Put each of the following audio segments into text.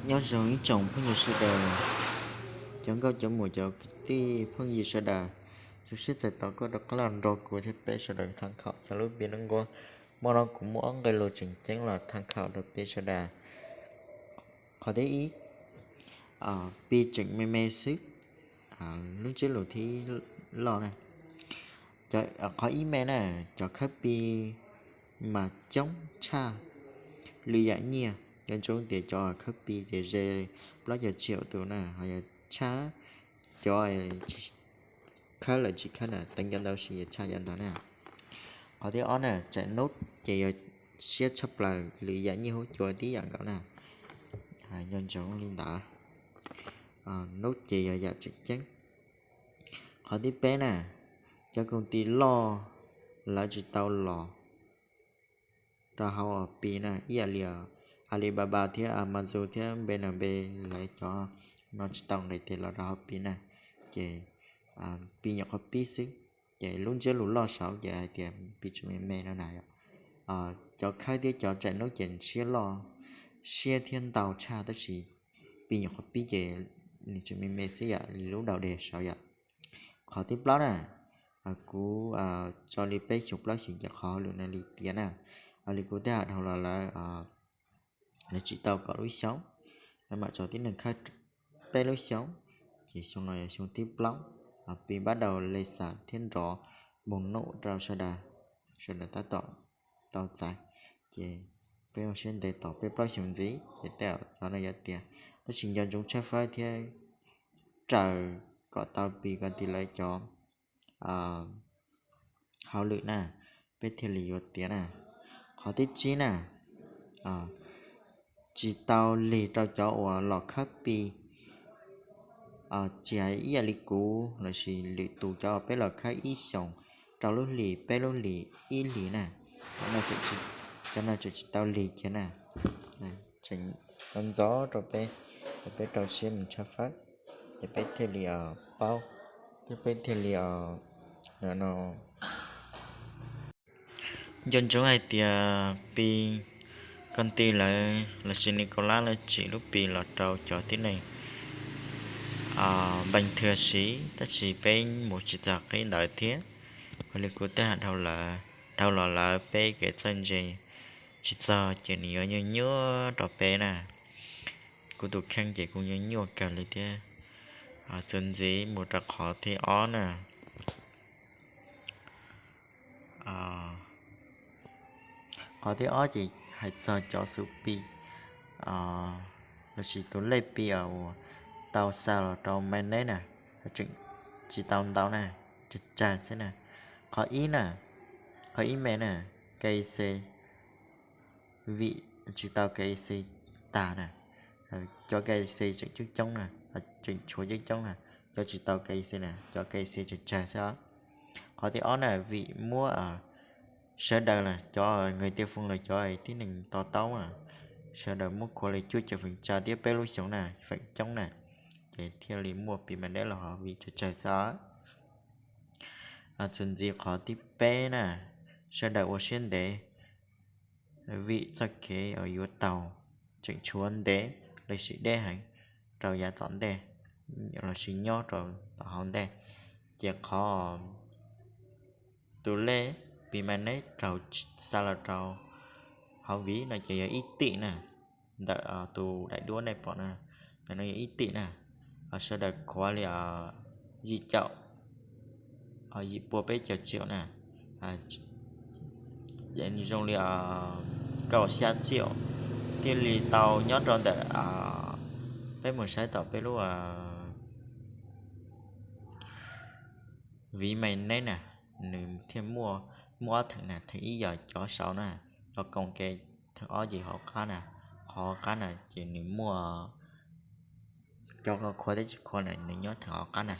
Nyob zoo ib tsoom phooj ywg sawv daws, cov nkauj cov muam cov kwv tij phooj ywg sawv daws, zoo siab txais tos koj rov qab los nrog kuv thiab peb sawv daws tham khom txog lub npe lub nquab. Hmo no kuv muaj ob nqe lus tseem ceeb los tham khom rau peb sawv daws. Qhov thib ib, Pi tseem me me xwb, lub ntsiab lus thib loj na. Qhov ib me na, cov khawb Pi mas coob tshaj lwm yam nyiaj. Nco ntsoov tias cov khawb Pi ces ze plaub caug txhiab tus na, ho yog tshaj cov khawb lawm tsis khawb na, teev cov ntawd sis yuav tshaj cov ntawd na. Qhov thib ob na, tsaim nub ces yog siab tshaj plaws, lwm yam nyiaj huab cua tib yam nkaus na. Nco ntsoov li ntawd, nub ces yog yam tseem ceeb. Qhov thib peb na, cov koom ti loj lawv tsis tau los rau hauv Pi na, ib yam li Alibaba thiab Amazon thiab Npe Nas Npe, lawv cov no tsis tau nqis tes los rau hauv Pi na, ces Pi nyuam qhuav pib xwb, ces lub ntsiab lus loj saud ces hais tias Pi tseem me me no na yom. Cov khawb thiab cov tsaim nub ces siab loj, siab thiab ntau tshaj, tab sis Pi nyuam qhuav pib ces nws tseem me me xwb yom, lub dau deg saud yom. Qhov thib plaub na, kuv tso li peb xyoos plaub xyoos ces qhov hauj lwm no li tiav na, li kuv tej ham dhau los lawm, lawv tsis tau kaum lub xyoo, lawv mam tso tib neeg khawb peb lub xyoo, ces xyoo no yog xyoo thib plaub, Pi npab dau le xas thiab nrov npoog nuj rau sawv daws, sawv daws tab tom tau txais, ces peb ua siab ntev tos peb plaub xyoos ntxiv ces tej zaum cov no yuav tiav, tab sis nco ntsoov tshawb fawb thiab raws kom tau Pi kom tis lawv cov hauj lwm na, peb thiaj li yuav tiav na. Qhov thib tsib na, tsis tau lig rau cov uas los khawb Pi, tsis hais ib yam li kuv lossis lwm tus cov uas peb los khawb ib xyoos, rau lub hlis, peb lub hlis, ib hlis na, cov no tseem tsis tau lig kiag na. Tseem ntxov rau peb, ces peb rau siab mus tshawb fawb, ces peb thiaj li paub, thiab peb thiaj li no. Nco ntsoov hais tias Pi, koom ti lawv lossis Nicolas lawv tsim lub Pi los rau cov tib neeg npeej thwg siv, tab sis peb mus tsis txog qib ntawd thiab. Ua li kuv tej ham dhau los lawm, peb kev txawj ntse tsis txog ces nws yuav nyuaj nyuaj rau peb na. Kuv tus kheej ces kuv nyuaj nyuaj kawg li thiab. Txuas ntxiv mus rau qhov thib ob na. Qhov thib ob ces hais txog cov xu Pi lossis tus lej Pi uas tau xa los rau mainnet na, tseem tsis tau ntau na, tsawg tsawg xwb na. Qhov ib na, qhov ib me na, K Y C, vim tsis tau K Y C tag na, cov K Y C tseem coob coob na, tseem tshuav coob coob na, cov tsis tau K Y C na, cov K Y C tsawg tsawg xwb os. Qhov thib ob na, vim muab sawv daws los cov người địa phương los cov tib neeg to taub na, sawv daws muab khuav li cuaj caum feem pua thiab peb lub xyoos na feem coob na, ces thiaj li muaj Pi mainnet los ho vim tsawg tsawg xwb os. Txuas ntxiv qhov thib peb na, sawv daws ua siab ntev, vim txoj kev uas yuav taug tseem tshuav ntev lossis deb heev rau yav tom ntej lossis nyob rau tom hauv ntej, ces qhov tus lej Pi mainnet raug xa los rau hauv vim no ces yog ib tim na, ntawm tus daim duab nej pom no, ntawm no yog ib tim na, sawv daws khuav li yim caum, yim pua peb caug triệu na, zoo li kaum xya triệu thiaj li tau nyob rau ntawm, peb mus saib tom peb lub vim mainnet na, nws thiaj muaj, muaj ob theem na, theem ib yog cov saud na, cov koom ke, theem ob ces hauv qab na, qhov hauv qab na ces nws muaj cov khuav thiab tsis khuav na, nws nyob theem hauv qab na,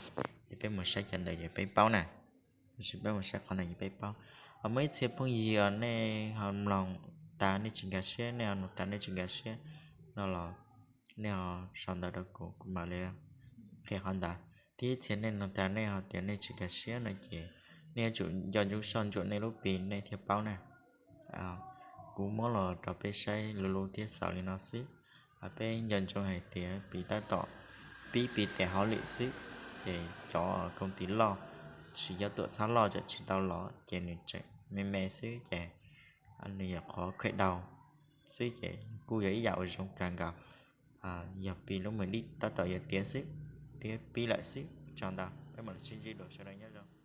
ces peb mus saib cov ntawd ces peb paub na. Tab sis peb mus saib qhov no ces peb paub. Ho muaj ib txhia phooj ywg nej ho mloog tas nej tsis nkag siab, nej ho mloog tas nej tsis nkag siab no los nej ho sau ntawv rau kuv, kuv mam li qhia qhov ntawd. Thiab ib txhia nej mloog tas nej ho tias nej tsis nkag siab no ces nej yuav tsum nco ntsoov soj ntsuam nej lub Pi nej thiaj paub na. Kuv muab los rau peb saib luv luv thiab xaus li no xwb. Peb nco ntsoov hais tias Pi tab tom pib Pi tes hauj lwm xwb, ces cov koom tis loj, tsis yog tuam txhab loj tseem tsis tau los ces nws tseem me me xwb ces nws yog qhov khuj dau xwb ces kuj yog ib yam uas zoo kawg nkaus. Yog Pi lub me dib tab tom yuav tiav xwb, tiav pib lawm xwb. Tsaug ntau, peb mam li sib ntsib dua, sawv daws nyob zoo.